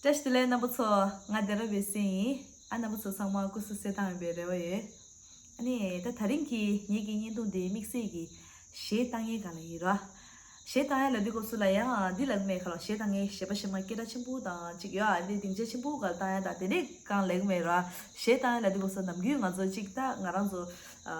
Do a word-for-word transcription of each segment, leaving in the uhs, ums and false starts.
བཀྲ་ཤིས་བདེ་ལེགས་རྣམ་པ་ཚོ། ང་སྡེ་ར་བའི་སྲས་ཡིན། ཨ་རྣམ་པ་ཚོ་ཚང་མ་སྐུ་གཟུགས་གསལ་ཐང་ཡོད་པའི་རེ་བ་ཡོད། ཨ་ནི་ད་ད་རིང་གི་ངེད་ཀྱི་བརྙན་ཐུང་འདི་དམིགས་བསལ་གྱི་གཞས་བཏང་ཡས་སྒང་ལ་ཡིན་ར། གཞས་བཏང་ཡས་ལབ་དུས་སྐབས་སུ་ལ་ཡང་འདི་ལབ་མེད་ཁ་ལོ། གཞས་བཏང་ངས་གཞས་པ་གཞས་མ་སྐད་གྲགས་ཆེན་པོ་དང་གཅིག་ཡོད། ཨ་འདི་སྡིངས་ཆ་ཆེན་པོ་སྒང་བཏང་ཡས་དང་དེ་འདྲས་སྒང་ལབ་མེད་ར། གཞས་བཏང་ཡས་ལབ་དུས་སྐབས་སུ་ནམ་རྒྱུན་ང་ཚོ་གཅིག་ད་ང་རང་ཚོ་ཨ་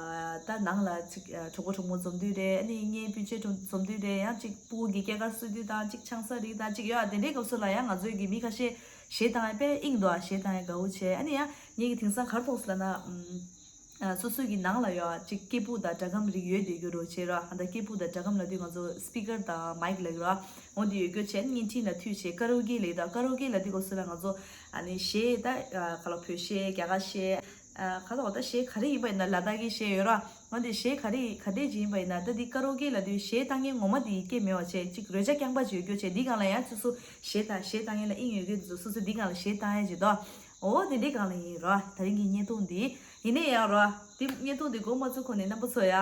ད་ནང་ལ་གཅིག་ཨ་གྲོགས་པོ་གྲོགས་མོ་འཛོམས་དུས་རེད། ཨ་ནི་གཉེན་སྤུན་མཆེད་གྲོགས་འཛོམས་དུས་རེད། ཡང་གཅིག་སྤུ་གུ་གི་སྐྱེས་སྐར་གསོ་དུས་དང་གཅིག་ཆང་ས་རིགས་དང་གཅིག་ཡོད། ཨ་དེ་འདྲའི་སྐབས་སུ་ལ་ཡང་ང་ཚོའི་གི་མི་ཁ་ཤས་གཞས་བཏང་ཡས་དཔེ་དབྱིངས་འདུག་ཨ་གཞས་བཏང་ཡས་དགའ་བོ་བྱས། ཨ་ནི་ཡང་ངེད་ཀྱི་དེང་སང་ག་རེ་མཐོང་སོང་ལབ་ན། ཨ་སོ་སོའི་གི་ནང་ལ་ཡོད་ཨ་གཅིག་སྐད་སྦུག་དང་སྒྲ་སྒམ་རིགས་ཡོད་བསྡད་རྒྱུ་རོ་བྱས་ར། ཨ་ད་སྐད་སྦུག་དང་སྒྲ་སྒམ་ལབ་དུས་ང་ཚོ་སི་པི་ཀར་དང་མའིག་ལབ་ཀྱི་ར། འོ་འདི་ཡོད་རྒྱུ་བྱས། བརྙན་འཕྲིན་ལ་མཐུད་བྱས་ཀ་ར་ཨོ་ཀེ་ལབ་ཀྱི་འདུག་ཀ་ར་ཨོ་ཀེ་ལབ་དུས་སྐབས་སུ་ལ་ང་ཚོ་ཨ་ནི་གཞས་ད་ཨ་ག་ལ་བོད་གཞས་རྒྱ་གར་གཞས། ཨ་ག་ལ་འོ་ད་གཞས་ག་རེ་ཡིན་པ་ཡིན་ན་ལ་དྭགས་ཀྱི་གཞས་ཡོད་ར། འོ་འདི་གཞས་ག་རེ་ག་འདྲས་ཅིག་ཡིན་པ་ཡིན་ན་ད་འདི་ཀ་ར་ཨོ་ཀེ་ལབ་དུས་གཞས་བཏང་མཁན་ངོ་མ་འདི་སྐད་མེད་པ་བྱས་གཅིག་རོལ་ཆ་རྐྱང་པ་ཅིག་ཡོད་རྒྱུ་བྱས། འདི་སྒང་ལ་ཡང་སོ་སོ་གཞས་ད་གཞས་བཏང་མཁན་ལ་དབྱིངས་ཡོད་མཁན་དེ་ཚོ་སོ་སོ་འདི་སྒང་ལ་གཞས་བཏང་ཡས་ཅིག་འདུག་འོ་དེ་འདྲའི་སྒང་ལ་ཡིན་ར། ད་རིང་གི་བརྙན་ཐུང་འདི་ཡིན་ནའི་ཡང་ར། འདི་བརྙན་ཐུང་འདི་འགོ་མ་བཙུགས་གོང་ནས་རྣམ་པ་ཚོ་ཡ།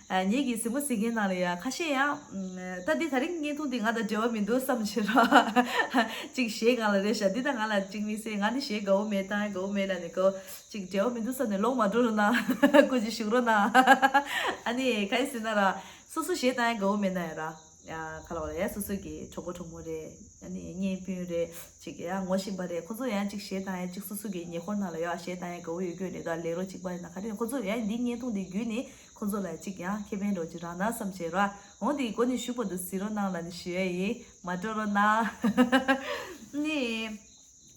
ཨ་ངེད་ཀྱི་གཟིགས་མོ་གཟིགས་མཁན་ནང་ལ་ཡ་ཁ་ཤས་ཡང་། ད་འདི་ད་རིང་བརྙན་ཐུང་འདི་ང་དང་འབྲེལ་བ་མི་འདུག་བསམ་བྱེད་ར། གཅིག་གཞས་སྒང་ལ་རེད་ཤག་འདི་ད་ང་ལ་གཅིག་དམིགས་བསལ་ང་ནི་གཞས་དགའ་བོ་མེད་བཏང་ཡས་དགའ་བོ་མེད་ལབ་ནས་གོ། གཅིག་འབྲེལ་བ་མི་འདུག་བསམ་ནས་ལོག་མ་འགྲོ་རོགས་གནང་། སྐུ་མཁྱེན་བཞུགས་རོགས་གནང་། ཨ་ནི་ག་རེ་ཟེར་ན་ར། སོ་སོ་གཞས་བཏང་ཡས་དགའ་བོ་མེད་ན་ཡང་ར། ཡ་ག་ལ་བ་ལ་ཡ་སོ་སོ་གི་གྲོགས་པོ་གྲོགས་མོ་རེད། ཨ་ནི་གཉེན་སྤུན་རེད། ཅིག་ཡ་ངོ་ཤེས་པ་རེད། ཁོ་ཚོ་ཡང་ཅིག་གཞས་བཏང་ཡས་ཅིག་སོ་སོ་གི་ཉེ་འཁོར་ནང་ལ་ཡོད་ཨ་གཞས་བཏང་ཡས་དགའ་བོ་ཡོད་རྒྱུ་རེད། ད་ལས་རོགས་གཅིག་པ་ཡིན་ན་ག་རེ་ཁོ་ཚོ་ཡང་འདི་བརྙན་ཐུང་འདི་བརྒྱུད་ནས་ཁོ་ཚོ་ལ་ཅིག་ཡང་ཁེ་ཕན་རོགས་ཅིག་རག་ན་བསམ་བྱས་ར། འོ་འདི་གོ་ནས་བཞུགས་པ་འདུག་གཟིགས་རོགས་གནང་ལབ་ནས་ཞུ་ཡས་ཡིན། མ་འགྲོ་རོགས་གནང་། ནི།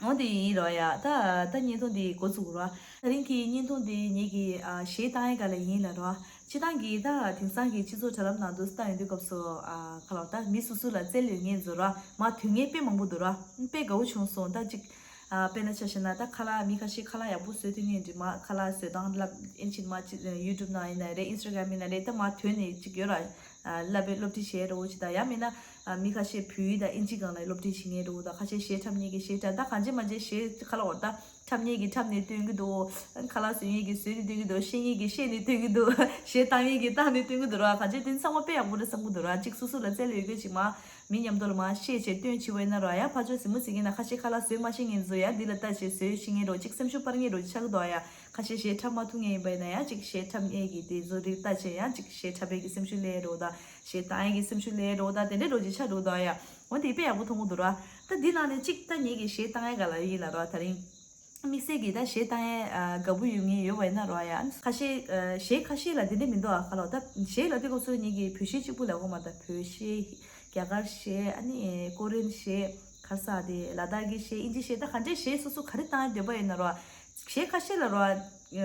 འོ་འདི་ཡིན་རོགས་ཡ། ད་ད་བརྙན་ཐུང་འདི་འགོ་ཚུགས་རོགས། ད་རིང་གི་བརྙན་ཐུང་འདི་ངེད་ཀྱི་ཨ་གཞས་བཏང་ཡས་སྒང་ལ་ཡིན་ལབ་རོགས། སྤྱིར་བཏང་གི་ད་དེང་སང་གི་སྤྱི་ཚོགས་དྲ་ལམ་ནང་དུ་ལྟ་ཡོང་དུས་སྐབས་སུ་ཨ་ག་ལ་ད་མི་སོ་སོ་ལ་རྩལ་ཡོད་མཁན་ཚོ་རོགས་མར་ཐོན་མཁན་དཔེ་མང་པོ་འདུག་རོགས། དཔེ་དགའ་བོ་བྱུང་སོང་ད་ཅིག་ཨ་དཔེར་ན་ཆ་བཞག་ན་ད་ཁ་ལག་མི་ཁ་ཤས་ཁ་ལག་ཡག་པོ་བཟོ་ཐུབ་མཁན་འདི་མར་ཁ་ལག་བཟོ་སྟངས་བསླབ་ཨིན་ཇི་མར་ཅིག་ཡུ་ཊུབ་ནང་ཡིན་ན་རེད། ཨིན་སི་ཊ་གྷ་རམ་ཡིན་ན་རེད། ད་མར་ཐོན་ནས་ཅིག་ཡོད་ར། ཨ་བསླབ་པའི་སློབ་ཁྲིད་བྱེད་འདྲ་བོ་ཅིག་དང་ཡང་མིན་ན་ཨ་མི་ཁ་ཤས་བོད་ཡིག་དང་ཨིན་ཇི་སྒང་ལ་སློབ་ཁྲིད་བྱེད་མཁན་འདྲ་བོ་དང་ཁ་ཤས་གཞས་འཁྲབ་མཁན་གྱི་གཞས་འཁྲབ་ད་གང་བྱེད་མ་བྱེད་གཞས་ཁ་ལག་འོར་ད་འཁྲབ་མཁན་གྱི་འཁྲབ་ནས་སྟོན་གྱི་འདུག་ཁ་ལག་བཟོ་མཁན་གྱི་བཟོས་ནས་སྟོན་གྱི་འདུག་བཤད་མཁན་གྱི་བཤད་ནས་སྟོན་གྱི་འདུག་གཞས་བཏང་མཁན་གྱི་བཏང་ནས་སྟོན་གྱི་འདུག་ར། གང་བྱེད་དེ་ཚང་མ་དཔེ་ཡག་པོ་རེད་བསམ་གྱི་འདུག་ར། གཅིག་སོ་སོ་ལ་རྩལ་ཡོད་རྒྱུ་ཅིག་མར་མི་མཉམ་དུ་ལ་མར་བཤད་བྱས་སྟོན་བྱེད་པ་ཡིན་ན་ར། ཡང་ཕར་ཕྱོགས་གཟིགས་མོ་གཟིགས་མཁན་ན་ཁ་ཤས་ཁ་ལག་བཟོས་མ་ཤེས་མཁན་ཚོ་ཡང་འདི་ལ་ལྟ་བྱས་བཟོས་ཤེས་མཁན་འདྲ་བོ་གཅིག་སེམས་ཤུགས་སྤར་མཁན་འདྲ་བོ་ཆགས་ཀྱི་འདུག་ཡ། ཁ་ཤས་གཞས་འཁྲབ་མ་ཐུབ་མཁན་ཡིན་པ་ཡིན་ན་ཡང་ཅིག་གཞས་འཁྲབ་མཁན་གྱི་དེ་ཚོ་རིགས་ལྟ་བྱས་ཡང་ཅིག་གཞས་འཁྲབ་པའི་གི་སེམས་ཤུགས་སླེབས་འགྲོ་དང་གཞས་བཏང་ཡས་ཀྱི་སེམས་ཤུགས་སླེབས་འགྲོ་དང་དེ་འདྲའི་འགྲོ་ཅིག་ཆགས་འགྲོ་དང་ཡ། འོ་དེ་དཔེ་ཡག་པོ་མཐོང་གི་འདུག་ར། ད་འདི་ནང་ནས་ཅིག་ད་ངེད་ཀྱི་གཞས་བཏང་ཡས་ག་ལ་ཡིན་ལ་ར་ད་རིང་། དམིགས་བསལ་གྱི་ད་གཞས་བཏང་ཡས་དགའ་པོ་ཡོད་མཁན་ཡོད་པ་ཡིན་ན་ར་ཡ། ཁ་ཤས་གཞས་ཁ་ཤས་ལ་དེ་འདྲ་མི་འདུག་ཨ་ག་ལ་ད་གཞས་ལ་དེ་སྐབས་སུ་ངེད་ཀྱི་བོད་གཞས་གཅིག་པུ་ལ་གོ་མ་ད་བོད་གཞས། རྒྱ་གར་གཞས་ཨ་ནི་ཀོ་རི་ཡན་གཞས། ཁ་ས་དེ་ལ་དྭགས་ཀྱི་གཞས་ཨིན་ཇི་གཞས་ད་ག་འདྲའི་གཞས་སོ་སོ་ག་རེ་བཏང་ཡ་འདོད་པ་ཡོད་ན་རོ། གཞས་ཁ་ཤས་ལ་རོ།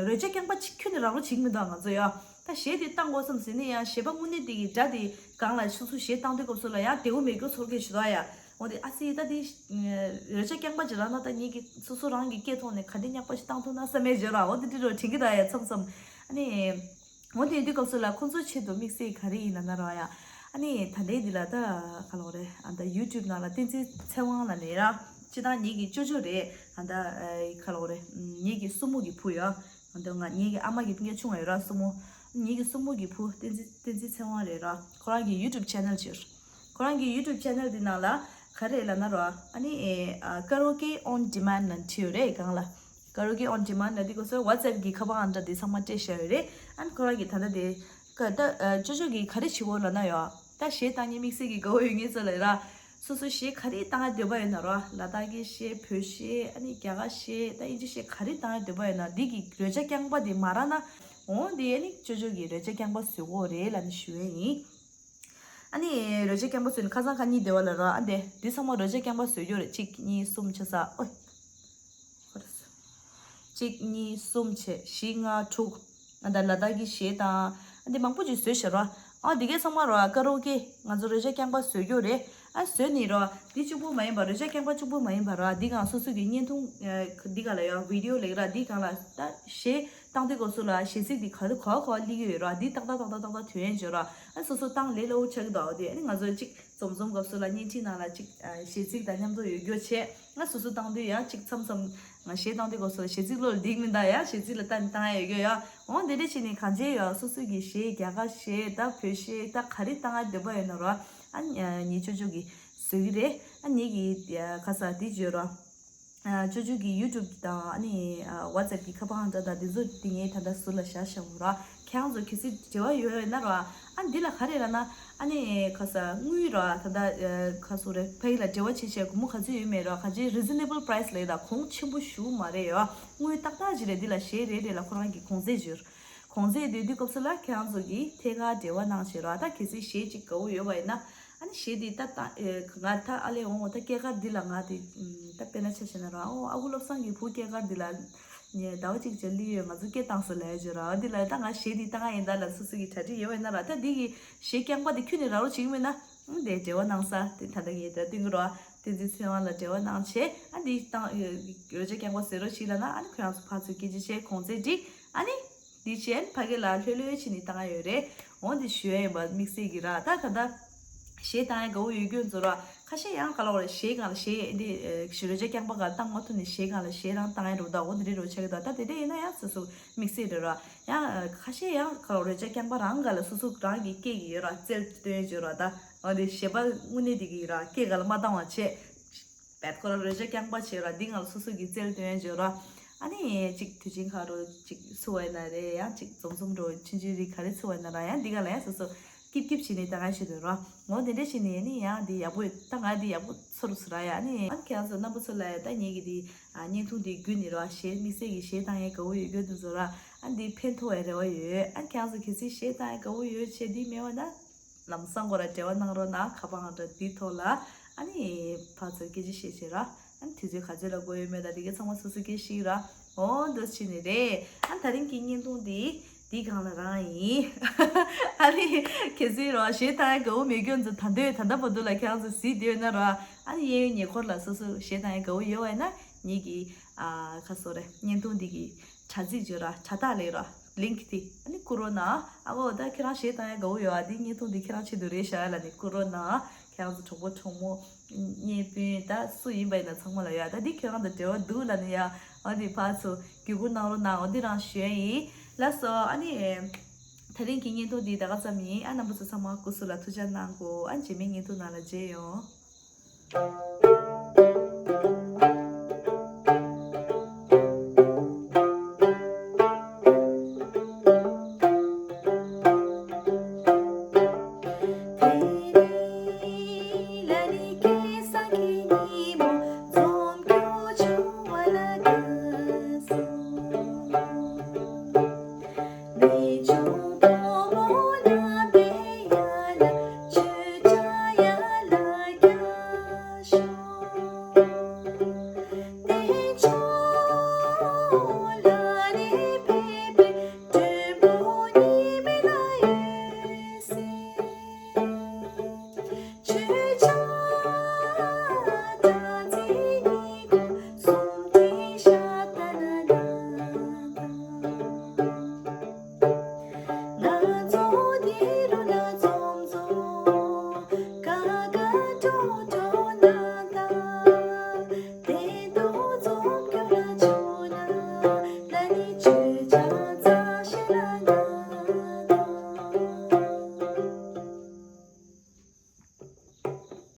རོལ་ཆ་རྐྱང་པ་ཅིག་ཁྱོན་ནས་རག་རོ་བྱེད་ཀྱི་མི་འདུག་ང་ཚོ་ཡ། ད་གཞས་དེ་བཏང་དགོས་བསམ་ཟིན་ནས་ཡང་གཞས་པ་དངོས་གནས་དེ་གི་སྒྲ་དེ་སྒང་ལ་སོ་སོ་གཞས་བཏང་དུས་སྐབས་སུ་ལ་ཡང་བདེ་བོ་མེད་རྒྱུ་ཚོར་གི་ཞུ་ད་ཡ། འོ་དེ་ཨ་སི་ད་དེ། རོལ་ཆ་རྐྱང་པ་ཅིག་རག་ན་ད་ངེད་ཀྱི་སོ་སོ་རང་གི་སྐད་ཐོག་ནས་ག་འདྲའི་ཉག་པ་ཞིག་བཏང་ཐུབ་ན་བསམ་མེད་བརྗོད་ར་འོ་དེ་འདྲི་རོ་དྲན་གི་ད་ཡ་མཚམས་མཚམས། ཨ་ནི། འོ་དེ་དུས་སྐབས་སུ་ལ་ཁོང་ཚོའི་ཆེད་དུ་དམིགས་བསལ་ག་རེ་ཡིན་ལབ་ན་ར་ཡ། ཨ་ནི་ད་ལྟའི་འདི་ལ་ད་ག་ལོག་རེད་ཨ་ད་ཡུ་ཊུབ་ནང་ལ་བསྟན་འཛིན་ཚེ་དབང་ལ་ནས་ར། སྤྱི་བཏང་ངེད་ཀྱི་ཅོ་ཅོ་རེད་ཨ་ད་ག་ལོག་རེད། ངེད་ཀྱི་སྲུ་མོ་གི་བུ་ཡ། ཨ་ད་ང་ངེད་ཀྱི་ཨ་མ་གི་སྤུན་ཀྱག་ཆུང་བ་ཡོད་ར་སྲུ་མོ། ངེད་ཀྱི་སྲུ་མོ་གི་བུ་བསྟན་འཛིན་བསྟན་འཛིན་ཚེ་དབང་རེད་ར། ཁོ་རང་གི་ཡུ་ཊུབ་ཆེ་ནལ་ཅིག་ཁོ་རང་གི་ཡུ་ཊུབ་ཆེ་ནལ་འདི་ནང་ལ་ག་རེ་ལབ་ན་ར། ཨ་ནི་ཨེ་ཨ་Karaoke on Demand ལབ་བྲིས་ཡོད་རེད་སྒང་ལ། Karaoke on Demand ལབ་དུས་སྐབས་སུ་WhatsApp གི་ཁ་པར་ཨང་གྲངས་འདི་ཚང་མ་སྤྲད་བཞག་ཡོད་རེད། ཨ་ནི་ཁོ་རང་གི་ད་ལྟ་དེ་ཀ་ད་ཨ་ཅོ་ཅོ་གི་ག་རེ་བྱེད་དགོས་ལབ་ན་ཡ། ད་གཞས་བཏང་མཁན་དམིགས་བསལ་གྱི་དགའ་བོ་ཡོད་མཁན་ཚོ་ལ་ར། སོ་སོ་གཞས་ག་རེ་བཏང་ཡ་འདོད་པ་ཡོད་ན་ར་ལ་དྭགས་ཀྱི་གཞས་བོད་གཞས་ཨ་ནི་རྒྱ་གར་གཞས་ད་ཨིན་ཇི་གཞས་ག་རེ་བཏང་ཡ་འདོད་པ་ཡོད་ན་འདི་གི་རོལ་ཆ་རྐྱང་པ་དེ་མ་རག་ན། འོ་དེ་ཨ་ནི་ཅོ་ཅོ་གི་རོལ་ཆ་རྐྱང་པ་བཟོ་དགོས་རེད་ལབ་ནས་ཞུ་ཡ་ཡིན། ཨ་ནི་རོལ་ཆ་རྐྱང་པ་བཟོས་ནས་ཁ་སང་ཁ་གཉིས་སྡེ་བ་ལ་ར་ཨ་འདི་འདི་ཚང་མ་རོལ་ཆ་རྐྱང་པ་བཟོས་རྒྱུ་རེད། གཅིག་གཉིས་གསུམ་ཆ་ས་ཨོ། གཅིག་གཉིས་གསུམ་བྱས་བཞི་ལྔ་དྲུག་ཨ་འདི་ལ་དྭགས་ཀྱི་གཞས་དང་ཨ་འདི་མང་པོ་ཅིག་བཟོས་ཤག་ར། ཨ་འདི་གས་ཚང་མ་ར་ཀ་ར་ཨོ་ཀེ་ང་ཚོ་རོལ་ཆ་རྐྱང་པ་བཟོས་རྒྱུ་རེད། ཨ་བཟོས་ནས་ར་འདི་གཅིག་པོ་མ་ཡིན་པ་རོལ་ཆ་རྐྱང་པ་གཅིག་པོ་མ་ཡིན་པ་ར་འདི་གང་སོ་སོ་གི་བརྙན་ཐུང་འདི་ག་ལ་ཡ་བི་ཌི་ཡོ་ལེགས་ར་འདི་གང་ལ་ད་གཞས། བཏང་དུས་སྐབས་སུ་ལ་གཞས་ཚིག་འདི་ག་དུས་ག་བ་ག་བ་སླེབས་ཀྱི་ཡོད་ར། འདི་ཏག་ཏག་ཏག་ཏག་ཏག་ཏག་ཐོན་ཡས་བྱོས་ར། ཨ་སོ་སོ་བཏང་ལས་སླ་བོ་ཆགས་ཀྱི་འདུག་འོ་དེ་ཨ་ནི་ང་ཚོ་གཅིག་འཛོམས་འཛོམས་སྐབས་སུ་ལ་བརྙན་འཕྲིན་ནང་ལ་གཅིག་ཨ་གཞས་ཚིག་དང་མཉམ་དུ་ཡོད་རྒྱུ་བྱས། ང་སོ་སོ་བཏང་དུས་ཡང་གཅིག་མཚམས་མཚམས་ང་གཞས་བཏང་དུས་སྐབས་སུ་ལ་གཞས་ཚིག་བློ་ལ་འདེགས་མི་འདུག་ཡ་གཞས་ཚིག་ལ་ལྟ་ནས་བཏང་ཡས་ཡོད་རྒྱུ་ཡ། འོ་དེ་འདྲ་བྱས་ནས་གང་བྱས་ཡོད་སོ་སོ་གི་གཞས་རྒྱ་གར་གཞས་ད་བོད་གཞས་ད་ག་རེ་བཏང་ཡ་འདོད་པ་ཡོད་ན་ར། ཨ་ནི་ངའི་ཅོ་ཅོ་གི་བཟོ་གི་རེད། ཨ་ངེད་ཀྱི་ཁ་ས་འདི་བརྗོད་ར། ཅོ་ཅོ་གི་YouTube་དང་ཨ་ནི་WhatsApp་གི་ཁ་པར་ཨང་གྲངས་དང་དེ་ཚོ་དེ་ངས་ད་ལྟ་ཟུར་ལ་བཞག་བཞག་ར། ཁྱེད་རང་ཚོ་གལ་སྲིད་འབྲེལ་བ་ཡོད་ཡོད་ན་ར། ཨ་འདི་ལ་ག་རེ་ལབ་ན། ཨ་ནི་ཁ་ས་དངུལ་ར་ད་ལྟ་ཁ་སོ་རེ་ཕ་གི་ལ་འབྲེལ་བ་བྱེད་བྱས་སྒོར་མོ་ག་ཚོད་ཡོད་མེད་ར། ག་ཚོད་reasonable price་ལས་ད་གོང་ཆེན་པོ་ཞུ་མ་རེད་ཡོད། དངུལ་ཏག་ཏག་ཅིག་རེད། འདི་ལ་གཞས་རེ་རེ་ལ་ཁོ་རང་གི་གོང་ཚད་བརྗོད། གོང་ཚད་སྡོད་དུས་སྐབས་སུ་ལ་ཁྱེད་རང་ཚོ་གིས་ཐད་ཀར་འབྲེལ་བ་གནང་བྱེད་རོགས། ད་གལ་སྲིད་གཞས་ཅིག་དགའ་བོ་ཡོད་པ་ཡིན་ན། ཨ་ནི་གཞས་འདི་ད་ད་ང་ད་ཨ་ལས་འོང་། ད་སྐྱེས་སྐར་འདི་ལ་ང་དེ་ད་དཔེར་ན་ཆ་བཞག་ན་ར། ཨོ་ཨ་ཁུ་བློ་བཟང་གི་བུ་སྐྱེས་སྐར་འདི་ལ་ངས་ཟླ་བ་གཅིག་ཅར་སླེབས་ཡོད། ང་ཚོ་སྐད་བཏང་སོང་ལབ་ཡ་བྱེད་རོགས། འདི་ལ་ད་ང་གཞས་འདི་ད་ང་ཡིན་ད་ལ་སོ་སོ་གི་གྲ་སྒྲིག་ཡོད་པ་ཡིན་ན་ར། ད་འདི་གི་གཞས་རྐྱང་པ་འདི་ཁྱོད་ནས་རག་རོགས་བྱེད་ཀྱི་མེད་ན། ཨང་དེ་འབྲེལ་བ་གནང་ས་དེ་ད་ལྟ་ངས་ད་སྟོན་གི་རོགས། བསྟན་འཛིན་ཚེ་དབང་ལ་འབྲེལ་བ་གནང་བྱས། ཨ་འདི་བཏང་རོལ་ཆ་རྐྱང་པ་བཟོས་རོགས་བྱེད་ལབ་ན། ཨ་ནི་ཁོ་རང་ཚོ་ཕར་ཚུར་སྐད་ཆ་བཤད། གོང་ཚད་འགྲིག་ཨ་ནི་འདི་བྱས་ཕ་གི་ལ་ལྷོད་ལྷོད་བྱས་ནས་བཏང་ཡ་ཡོད་རེད། འོ་འདི་ཞུ་ཡ་ཡིན་པ་དམིགས་བསལ་གྱི་ར། ད་ད་ལྟ་གཞས་བཏང་ཡ་དགའ་བོ་ཡོད་ཁྱོད་ཚོ་ར། ཁ་ཤས་ཡང་ག་ལ་བ་རེད། གཞས་སྒང་ལ་གཞས་འདི་རོལ་ཆ་རྐྱང་པ་སྒང་བཏང་མ་ཐུབ་ནས་གཞས་སྒང་ལ་གཞས་རང་བཏང་ཡ་རེད། ད་འོ་འདི་རེད་རོལ་ཆ་གི་ད་ད་དེ་འདྲ་ཡིན་ན་ཡང་སོ་སོ་དམིགས་བསལ་རེད་ར། ཡང་ཁ་ཤས་ཡང་ག་ལ་རོལ་ཆ་རྐྱང་པ་རང་སྒང་ལ་སོ་སོ་རང་གི་སྐད་ཀྱི་ཡོད་ར། རྩལ་སྟོན་ཡ་ཡོད་ར། ད་འོ་འདི་གཞས་པ་དངོས་གནས་འདི་གི་ར་སྐད་སྒང་ལ་མ་བཏང་བ་བྱས། བད་ཁོ་རང་རོལ་ཆ་རྐྱང་པ་བྱེད་ར། འདི་སྒང་ལ་སོ་སོ་གི་རྩལ་སྟོན་ཡ་བྱེད་ར། ཨ་ནི་གཅིག་དུས་ཆེན་ཁ་རུ་གཅིག་བསུ་བ་ཡིན་ན་རེད། ཡང་གཅིག་འཛོམས་འཛོམས་འགྲོ་ཆུང་ཆུང་རིགས་ག་རེ་བསུ་བ་ཡིན་ན་ར། ཡང་འདི་སྒང་ལ་ཡང་སོ་སོ་སྐྱིབ་སྐྱིབ་བྱེད་ནས་ད་ག་ཞིག་འདོད་ར། འོ་དེ་འདྲ་བྱེད་ནས་ནི་ཡང་འདི་ཡག་པོ་ཡོད། ད་ང་འདི་ཡག་པོ་ཚོར་སོང་ར། ཡ་ཨ་ནི་ཨ་ཁྱེད་རང་ཚོ་རྣམ་པ་ཚོ་ལ་ཡ་ད་ངེད་ཀྱི་འདི་བརྙན་ཐུང་འདི་བརྒྱུད་ནས་ར། གཞས་དམིགས་བསལ་གྱི་གཞས་བཏང་ཡས་དགའ་བོ་ཡོད་ཁྱོད་ཚོ་ར། ཨ་འདི་ཕན་ཐོགས་ཡས་རེ་བ་ཡོད། ཨ་ཁྱེད་རང་ཚོ་གལ་སྲིད་གཞས་བཏང་ཡས་དགའ་བོ་ཡོད་བྱས་འདི་མེད་པ་ན། ལམ་སང་ཁོ་ར་འབྲེལ་བ་གནང་རོགས་གནང་། ཁ་པར་ཨང་གྲངས་འདིའི་ཐོག་ལ། ཨ་ནི་ཕར་ཚུར་སྐད་ཆ་བཤད་བྱེད་ར། ཨ་ནི་དུས་ཚོད་ག་ཚོད་ལ་འགོར་ཡོད་མེད་དང་དེ་གའི་ཚང་མ་སོ་སོ་སྐད་ཤེས་ར། འོ་འདུག་བྱས་ནས་རེད། ཨ་ནི་ད་རིང་གི་བརྙན་ཐུང་འདི་འདི་སྒང་ལ་རང་ཡིན། ཨ་ནི་གལ་སྲིད་ར་གཞས་བཏང་ཡ་དགའ་བོ་མེད་ཁྱོད་ཚོ་ད་འདོད་ད་ལྟ་བར་དུ་ལ་ཁྱེད་རང་ཚོ་གཟིགས་བསྡད་ཡོད་ན་ར། ཨ་ནི་གཡས་གཡོན་ཉེ་འཁོར་ལ་སོ་སོ་གཞས་བཏང་ཡ་དགའ་བོ་ཡོད་པ་ཡིན་ན་ངེད་ཀྱི་ཨ་ཁ་སོ་རེད། བརྙན་ཐུང་འདི་གི་དྲ་ཚིགས་བརྗོད་ར། དྲ་ཐག་ལས་ར། ལིང་ཀི་དེ་ཨ་ནི་བསྐུར་རོགས་གནང་། ཨ་ཁོ་ད་ཁྱེད་རང་གཞས་བཏང་ཡ་དགའ་བོ་ཡོད་ཨ། འདི་བརྙན་ཐུང་འདི་ཁྱེད་རང་ཆེད་དུ་རེད་བཞག་ཡ་ལ་ནི་བསྐུར་རོགས་གནང་། ཁྱེད་རང་ཚོ་གྲོགས་པོ་གྲོགས་མོ་གཉེན་སྤུན་ད་སུ་ཡིན་པ་ཡིན་ན་ཚང་མ་ལ་ཡ། ད་འདི་ཁྱེད་རང་དང་འབྲེལ་བ་འདུག་ལབ་ནི་ཡ། ཨ་འདི་ཕར་ཚུར་བརྒྱུད་སྐུར་གནང་རོགས་གནང་། འོ་འདི་རང་ཞུ་ཡ་ཡིན། ལགས་སོ། ཨ་ནི་ད་རིང་གི་བརྙན་ཐུང་འདི་ད་ག་ཙམ་ཡིན། ཨ་རྣམ་པ་ཚོ་ཚང་མ་སྐུ་གཟུགས་ལ་ཐུགས་ཅག་གནང་དགོས། ཨ་རྗེས་མའི་བརྙན་ཐུང་ནང་ལ་མཇལ་ཡོང་།